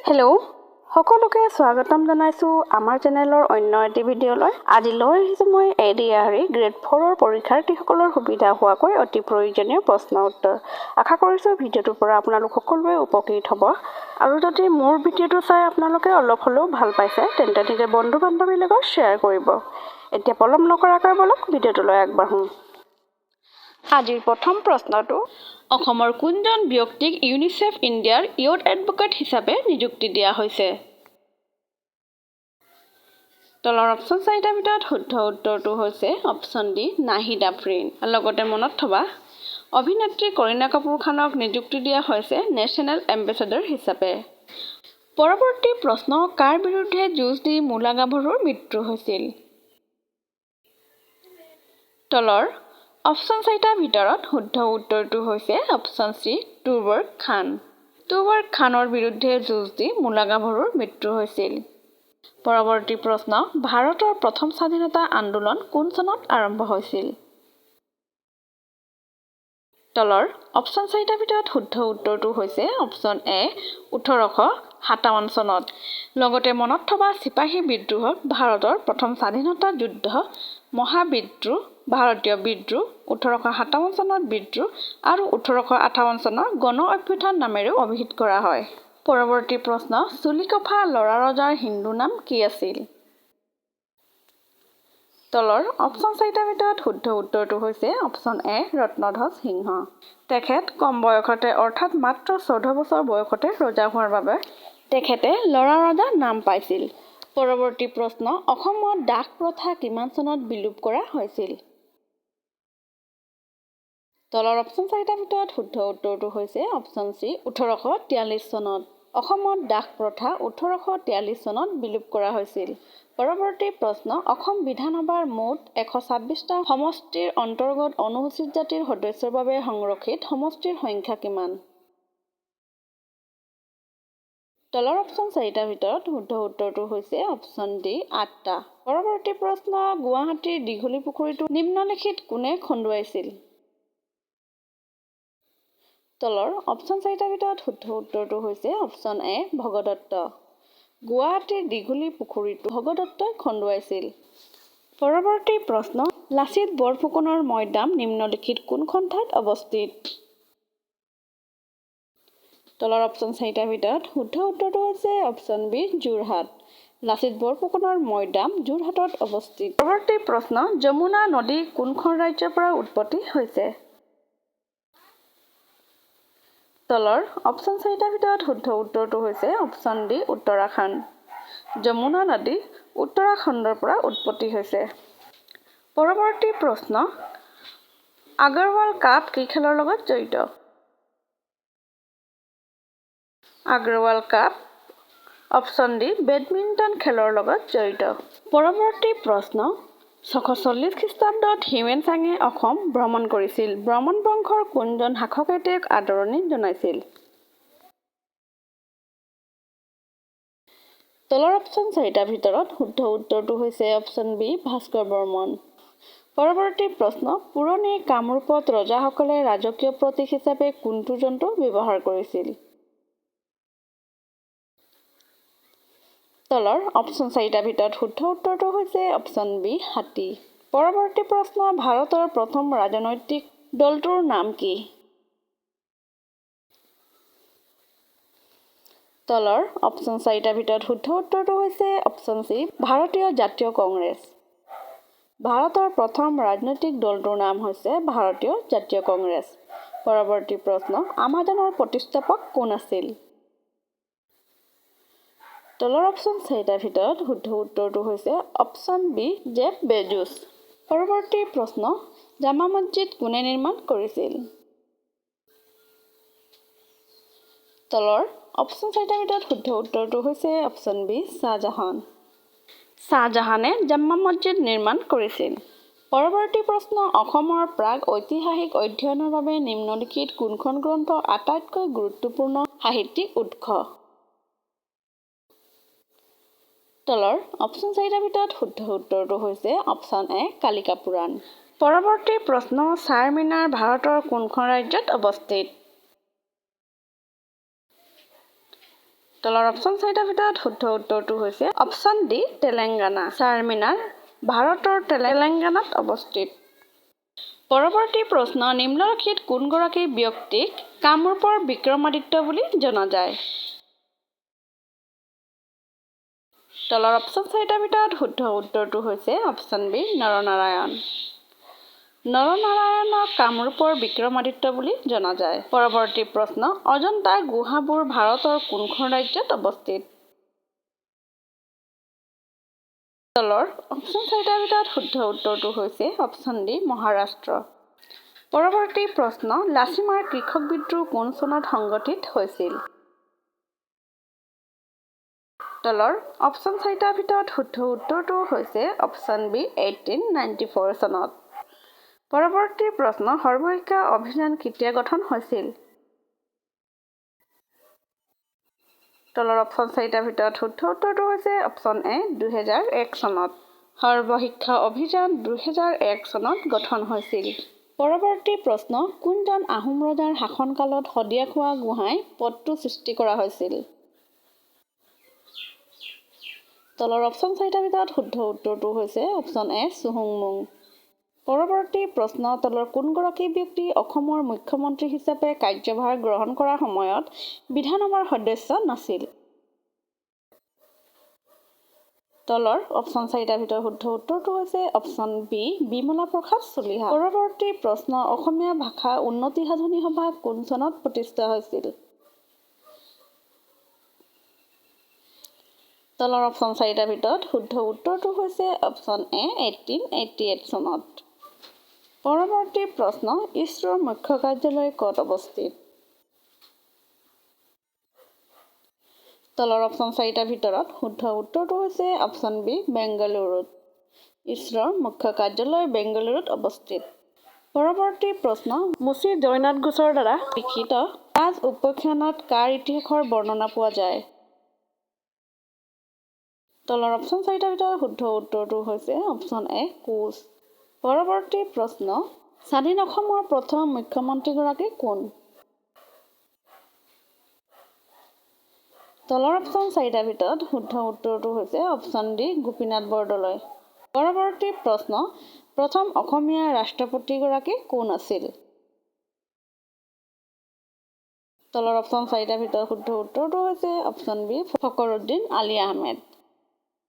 Hello', সকলোকে স্বাগতম জনাইছোঁ আমাৰ চেনেলৰ অন্য এটি ভিডিঅ'লৈ। আজি লৈ আহিছোঁ মই এডিআৰই গ্ৰেড ফ'ৰৰ পৰীক্ষাৰ্থীসকলৰ সুবিধা হোৱাকৈ অতি প্ৰয়োজনীয় প্ৰশ্ন উত্তৰ। আশা কৰিছোঁ ভিডিঅ'টোৰ পৰা আপোনালোক সকলোৱে উপকৃত হ'ব আৰু যদি মোৰ ভিডিঅ'টো চাই আপোনালোকে অলপ হ'লেও ভাল পাইছে, তেন্তে নিজৰ বন্ধু বান্ধৱীৰ লগত শ্বেয়াৰ কৰিব। এতিয়া পলম নকৰাকৈ ব'লক, ভিডিঅ'টোলৈ আগবাঢ়োঁ। আজিৰ প্ৰথম প্ৰশ্নটো, অসমৰ কোনজন ব্যক্তিক ইউনিচেফ ইণ্ডিয়াৰ ইয়থ এডভকেট হিচাপে নিযুক্তি দিয়া হৈছে? তলৰ অপশ্যন চাৰিটাৰ ভিতৰত শুদ্ধ উত্তৰটো হৈছে অপশ্যন ডি, নাহিদ আফৰিন। লগতে মনত থবা, অভিনেত্ৰী কৰীণা কাপুৰ খানক নিযুক্তি দিয়া হৈছে নেশ্যনেল এম্বেচেডৰ হিচাপে। পৰৱৰ্তী প্ৰশ্ন, কাৰ বিৰুদ্ধে যুঁজ দি মূলা গাভৰুৰ মৃত্যু হৈছিল? তলৰ অপশ্যন চাৰিটাৰ ভিতৰত শুদ্ধ উত্তৰটো হৈছে অপশ্যন চি, তুবৰ্গ খান। তুবৰ্গ খানৰ বিৰুদ্ধে যুঁজ দি মূলা গাভৰুৰ মৃত্যু হৈছিল। পৰৱৰ্তী প্ৰশ্ন, ভাৰতৰ প্ৰথম স্বাধীনতা আন্দোলন কোন চনত আৰম্ভ হৈছিল? তলৰ অপশ্যন চাৰিটাৰ ভিতৰত শুদ্ধ উত্তৰটো হৈছে অপশ্যন এ, 1857 চনত। লগতে মনত থবা, চিপাহী বিদ্ৰোহক ভাৰতৰ প্ৰথম স্বাধীনতা যুদ্ধ, মহাবিদ্ৰোহ, ভাৰতীয় বিদ্ৰোহ, 1857 চনৰ বিদ্ৰোহ আৰু 1858 চনৰ গণ অভ্যুত্থান নামেৰেও অভিহিত কৰা হয়। পৰৱৰ্তী প্ৰশ্ন, চুলিকফা ল'ৰা ৰজাৰ হিন্দু নাম কি আছিল? তলৰ অপশ্যন চাৰিটাৰ ভিতৰত শুদ্ধ উত্তৰটো হৈছে অপশ্যন এ, ৰত্নধ্বজ সিংহ। তেখেত কম বয়সতে, অৰ্থাৎ মাত্ৰ 14 বছৰ বয়সতে ৰজা হোৱাৰ বাবে তেখেতে ল'ৰা ৰজা নাম পাইছিল। পৰৱৰ্তী প্ৰশ্ন, অসমত দাস প্ৰথা কিমান চনত বিলোপ কৰা হৈছিল? তলৰ অপশ্যন চাৰিটাৰ ভিতৰত শুদ্ধ উত্তৰটো হৈছে অপশ্যন চি, 1843 চনত। অসমত দাস প্ৰথা 1843 চনত বিলোপ কৰা হৈছিল। পৰৱৰ্তী প্ৰশ্ন, অসম বিধানসভাৰ মুঠ 126টা সমষ্টিৰ অন্তৰ্গত অনুসূচীত জাতিৰ সদস্যৰ বাবে সংৰক্ষিত সমষ্টিৰ সংখ্যা কিমান? তলৰ অপশ্যন চাৰিটাৰ ভিতৰত শুদ্ধ উত্তৰটো হৈছে অপশ্যন ডি, আঠটা। পৰৱৰ্তী প্ৰশ্ন, গুৱাহাটীৰ দীঘলী পুখুৰীটো নিম্নলিখিত কোনে খন্দুৱাইছিল? তলৰ অপশ্যন চাৰিটাৰ ভিতৰত শুদ্ধ উত্তৰটো হৈছে অপশ্যন এ, ভগদত্ত। গুৱাহাটীৰ দীঘলী পুখুৰীটো ভগদত্তই খন্দুৱাইছিল। পৰৱৰ্তী প্ৰশ্ন, লাচিত বৰফুকনৰ মৈদাম নিম্নলিখিত কোনখন ঠাইত অৱস্থিত? তলৰ অপশ্যন চাৰিটাৰ ভিতৰত শুদ্ধ উত্তৰটো হৈছে অপশ্যন বি, যোৰহাট। লাচিত বৰফুকনৰ মৈদাম যোৰহাটত অৱস্থিত। পৰৱৰ্তী প্ৰশ্ন, যমুনা নদী কোনখন ৰাজ্যৰ পৰা উৎপত্তি হৈছে? তলৰ অপশ্যন চাৰিটাৰ ভিতৰত শুদ্ধ উত্তৰটো হৈছে অপশ্যন ডি, উত্তৰাখণ্ড। যমুনা নদী উত্তৰাখণ্ডৰ পৰা উৎপত্তি হৈছে। পৰৱৰ্তী প্ৰশ্ন, আগৰৱাল কাপ কি খেলৰ লগত জড়িত? Agarwal cup option D, badminton খেলৰ লগত জড়িত। পৰৱৰ্তী প্ৰশ্ন, 640 খ্ৰীষ্টাব্দত হিউৱেন চাঙে অসম ভ্ৰমণ কৰিছিল। বৰ্মন বংশৰ কোনজন শাসকে তেওঁক আদৰণি জনাইছিল? তলৰ অপশ্যন চাৰিটাৰ ভিতৰত শুদ্ধ উত্তৰটো হৈছে অপশ্যন বি, ভাস্কৰ বৰ্মন। পৰৱৰ্তী প্ৰশ্ন, পুৰণি কামৰূপত ৰজাসকলে ৰাজকীয় প্ৰতীক হিচাপে কোনটো জন্তু ব্যৱহাৰ কৰিছিল? তলৰ অপশ্যন চাৰিটাৰ ভিতৰত শুদ্ধ উত্তৰটো হৈছে অপশ্যন বি, হাতী। পৰৱৰ্তী প্ৰশ্ন, ভাৰতৰ প্ৰথম ৰাজনৈতিক দলটোৰ নাম কি? তলৰ অপশ্যন চাৰিটাৰ ভিতৰত শুদ্ধ উত্তৰটো হৈছে অপশ্যন চি, ভাৰতীয় জাতীয় কংগ্ৰেছ। ভাৰতৰ প্ৰথম ৰাজনৈতিক দলটোৰ নাম হৈছে ভাৰতীয় জাতীয় কংগ্ৰেছ। পৰৱৰ্তী প্ৰশ্ন, আমাজনৰ প্ৰতিষ্ঠাপক কোন আছিল? তলৰ অপশ্যন চাৰিটাৰ ভিতৰত শুদ্ধ উত্তৰটো হৈছে অপশ্যন বি, জেফ বেজোছ। পৰৱৰ্তী প্ৰশ্ন, জামা মছজিদ কোনে নিৰ্মাণ কৰিছিল? তলৰ অপশ্যন চাৰিটাৰ ভিতৰত শুদ্ধ উত্তৰটো হৈছে অপশ্যন বি, শ্বাহজাহান। শ্বাহজাহানে জামা মছজিদ নিৰ্মাণ কৰিছিল। পৰৱৰ্তী প্ৰশ্ন, অসমৰ প্ৰাগ ঐতিহাসিক অধ্যয়নৰ বাবে নিম্নলিখিত কোনখন গ্ৰন্থ আটাইতকৈ গুৰুত্বপূৰ্ণ সাহিত্যিক উৎস? তলৰ অপশ্যন চাৰিটাৰ ভিতৰত শুদ্ধ উত্তৰটো হৈছে অপশ্যন এ, কালিকা পুৰাণ। পৰৱৰ্তী প্ৰশ্ন, চাৰমিনাৰ ভাৰতৰ কোনখন ৰাজ্যত অৱস্থিত? তলৰ অপশ্যন চাৰিটাৰ ভিতৰত শুদ্ধ উত্তৰটো হৈছে অপশ্যন ডি, তেলেংগানা। চাৰমিনাৰ ভাৰতৰ তেলেংগানাত অৱস্থিত। পৰৱৰ্তী প্ৰশ্ন, নিম্নলিখিত কোনগৰাকী ব্যক্তিক কামৰূপৰ বিক্ৰমাদিত্য বুলি জনা যায়? তলৰ অপশ্যন চাৰিটাৰ ভিতৰত শুদ্ধ উত্তৰটো হৈছে অপশ্যন বি, নৰনাৰায়ণ। নৰনাৰায়ণক কামৰূপৰ বিক্ৰমাদিত্য বুলি জনা যায়। পৰৱৰ্তী প্ৰশ্ন, অজন্তা গুহাবোৰ ভাৰতৰ কোনখন ৰাজ্যত অৱস্থিত? তলৰ অপশ্যন চাৰিটাৰ ভিতৰত শুদ্ধ উত্তৰটো হৈছে অপশ্যন ডি, মহাৰাষ্ট্ৰ। পৰৱৰ্তী প্ৰশ্ন, লাচিমাৰ কৃষক বিদ্ৰোহ কোন চনত সংগঠিত হৈছিল? তলৰ অপশ্যন চাৰিটাৰ ভিতৰত শুদ্ধ উত্তৰটো হৈছে অপশ্যন বি, 1894 চনত। পৰৱৰ্তী প্ৰশ্ন, সৰ্বশিক্ষা অভিযান কেতিয়া গঠন হৈছিল? তলৰ অপশ্যন চাৰিটাৰ ভিতৰত শুদ্ধ উত্তৰটো হৈছে অপশ্যন এ, 2001 চনত। সৰ্বশিক্ষা অভিযান 2001 চনত গঠন হৈছিল। পৰৱৰ্তী প্ৰশ্ন, কোনজন আহোম ৰজাৰ শাসনকালত শদিয়াখোৱা গোহাঁই পদটো সৃষ্টি কৰা হৈছিল? তলৰ অপশ্যন চাৰিটাৰ ভিতৰত শুদ্ধ উত্তৰটো হৈছে অপশ্যন এ, চুহুংমুং। পৰৱৰ্তী প্ৰশ্ন, তলৰ কোনগৰাকী ব্যক্তি অসমৰ মুখ্যমন্ত্ৰী হিচাপে কাৰ্যভাৰ গ্ৰহণ কৰাৰ সময়ত বিধানসভাৰ সদস্য নাছিল? তলৰ অপশ্যন চাৰিটাৰ ভিতৰত শুদ্ধ উত্তৰটো হৈছে অপশ্যন বি, বিমলা প্ৰসাদ চলিহা। পৰৱৰ্তী প্ৰশ্ন, অসমীয়া ভাষা উন্নতি সাধনী সভা কোন চনত প্ৰতিষ্ঠা হৈছিল? তলৰ অপশ্যন চাৰিটাৰ ভিতৰত শুদ্ধ উত্তৰটো হৈছে অপশ্যন এ, 1888 চনত। পৰৱৰ্তী প্ৰশ্ন, ইছৰোৰ মুখ্য কাৰ্যালয় ক'ত অৱস্থিত? তলৰ অপশ্যন চাৰিটাৰ ভিতৰত শুদ্ধ উত্তৰটো হৈছে অপশ্যন বি, বেংগালুৰুত। ইছৰোৰ মুখ্য কাৰ্যালয় বেংগালুৰুত অৱস্থিত। পৰৱৰ্তী প্ৰশ্ন, মুচি জয়নাথ ঘোষৰ দ্বাৰা লিখিত ৰাজ উপাখ্যানত কাৰ ইতিহাসৰ বৰ্ণনা পোৱা যায়? তলৰ অপশ্যন চাৰিটাৰ ভিতৰত শুদ্ধ উত্তৰটো হৈছে অপশ্যন এ, কোচ। পৰৱৰ্তী প্ৰশ্ন, স্বাধীন অসমৰ প্ৰথম মুখ্যমন্ত্ৰীগৰাকী কোন? তলৰ অপশ্যন চাৰিটাৰ ভিতৰত শুদ্ধ উত্তৰটো হৈছে অপশ্যন ডি, গোপীনাথ বৰদলৈ। পৰৱৰ্তী প্ৰশ্ন, প্ৰথম অসমীয়া ৰাষ্ট্ৰপতিগৰাকী কোন আছিল? তলৰ অপশ্যন চাৰিটাৰ ভিতৰত শুদ্ধ উত্তৰটো হৈছে অপশ্যন বি, ফকৰুদ্দিন আলী আহমেদ।